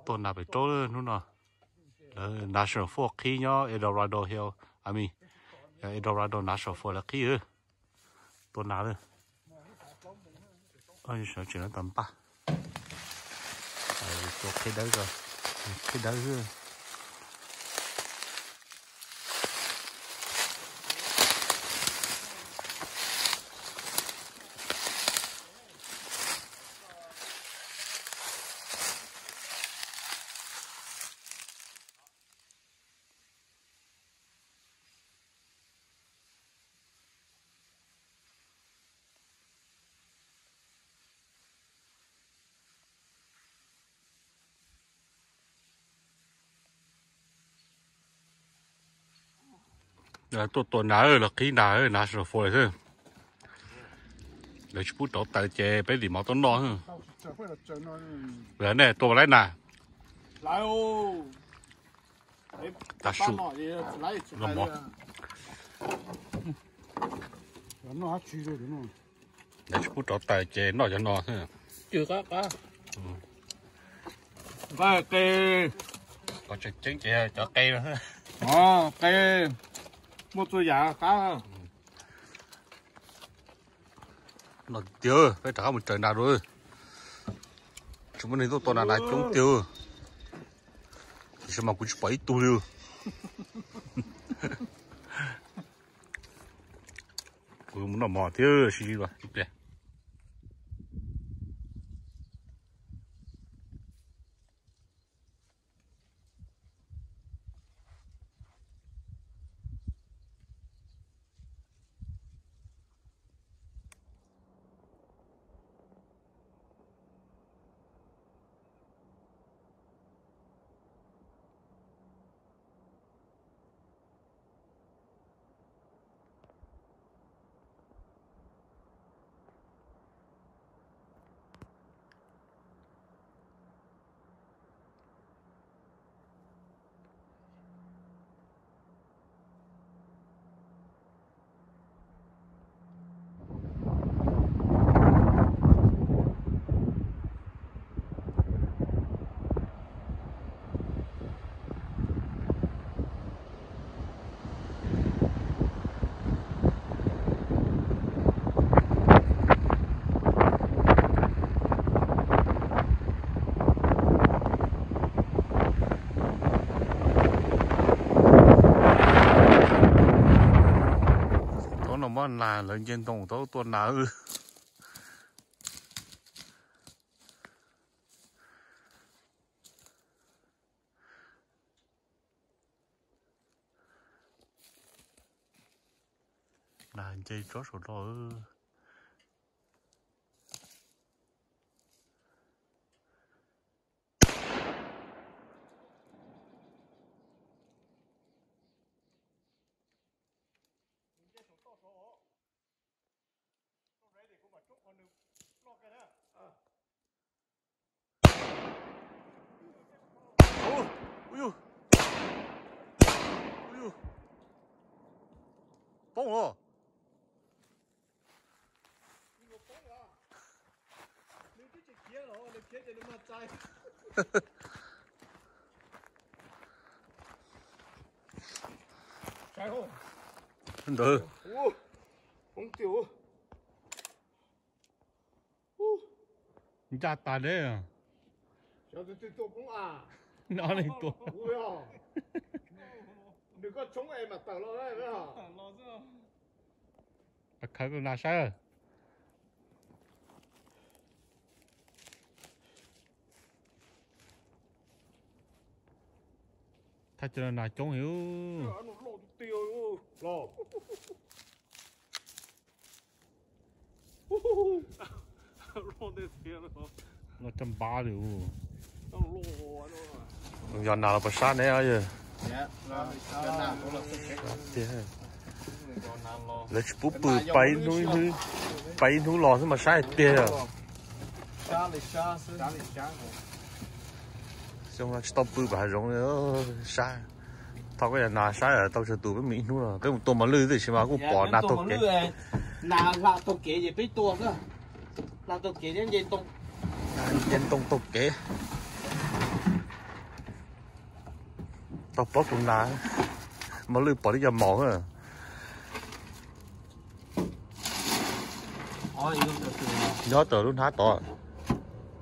Tuaj nas pem roob hnub no. Lawv National Forest qhib nyob Eldorado Hill, I mean, Eldorado National Forest lawv qhib. Tuaj nas lawm. Tseem no tau npaj. Tua qhib dawb, qhib dawb xwb. Tuaj tua nas, los qhib nas, National Forest xwb. Lawv tsis pub rauv taws ces peb tim mov tuaj noj. Lawv nej tua laib nas. Tav su los mov. Lawv tsis pub rauv taws ces noj cov no xwb. Qe, qos tseem ceeb ces cov qe no. Qe muaj txhua yam qab. No tiag, peb rov qab mus raws nas dua. Tsis muaj neeg tuaj tua nas, nas coob tiag. Tiam sis mas kuv tsis pom ib tug li. Kuv mus noj mov thiab, sib ntsib dua ib pliag. Thaum no muab nas lawv nce ntoo tau tuaj nas. Nas nce tsob saum no. Poob los. Ntawd. Ncaj tas deb. Nws tua. Khaws koj nas saib. Thaj chaw no nas coob heev. Loj tshaj npab li. Yog nas los puas sab ne? Lawv tsis pub pw, pais ib hnub los xwb mas sab tiag. Xyoo no tsis tau pw pem hav zoov li, sab. Thaum koj yog nas sab tau tsawg tus, peb mus ib hnub no, peb mus tua mos lwj tiam sis mas kuj pom nas taug kev. Nas hla taug kev ces peb tua xwb. Hla taug kev thiab nce ntoo, nce ntoo taug kev. Tau plaub tus nas, Mos Lwj pom li cov maum. Nyob tau lub hnab tod,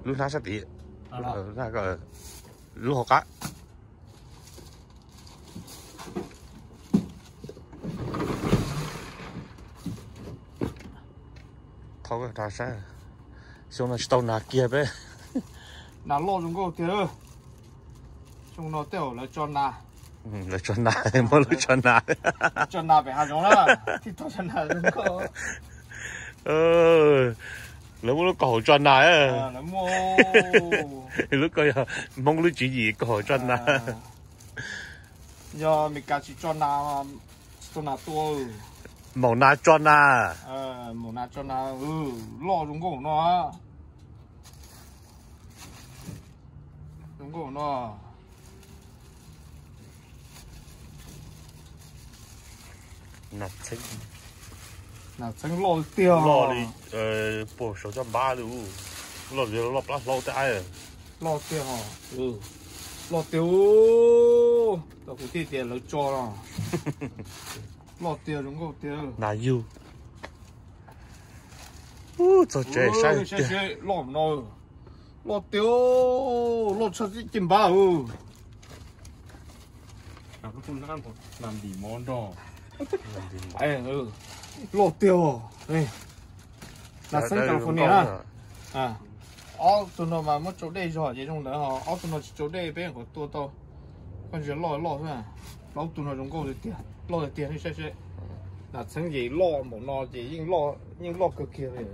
lub hnab sab tid, lub hauv qab. Thov saib, xyoo no tsis tau nas kiag peb. Nas loj zoo nkauj tiag. Xyoo no tej zaum lawv tso nas. Lawv tso nas, muab lub tso nas. Tso nas pem hav zoov na, thiaj tau tso nas zoo nkauj. Lawv muab lub kaus hauv tso nas. Lub ko yog Hmoob lub tswv yim kaus hauv tso nas. Yog Meskas tsis tso nas, tsis tau nas tua. Maum nas tso nas. Maum nas tso nas, loj zoo nkauj no. Zoo nkauj no. Nas txheeb loj tiag. Loj li puag saum caj npab li. Loj li loj plab hlau tej aib. Loj tiag, loj tiag. Tau kuv thiaj tias lawv tso no. Loj tiag zoo nkauj tiag. Nas yug. Txog tsev saib tiag. Loj no, loj tiag, loj tshaj caj npab. Loj tiag. Nas txheeb California na. Ob tug no mas muab tsau dej zog ces zoo ntawd, ho ob tug no tsis tsau dej peb nyuam qhuav tua tau. Koj ntsia loj loj xwb. Plaub tug no zoo nkauj tiag, loj tiag tiag nej saib seb. Nas txheeb ces loj npaum no ces yeej loj kawg kiag li.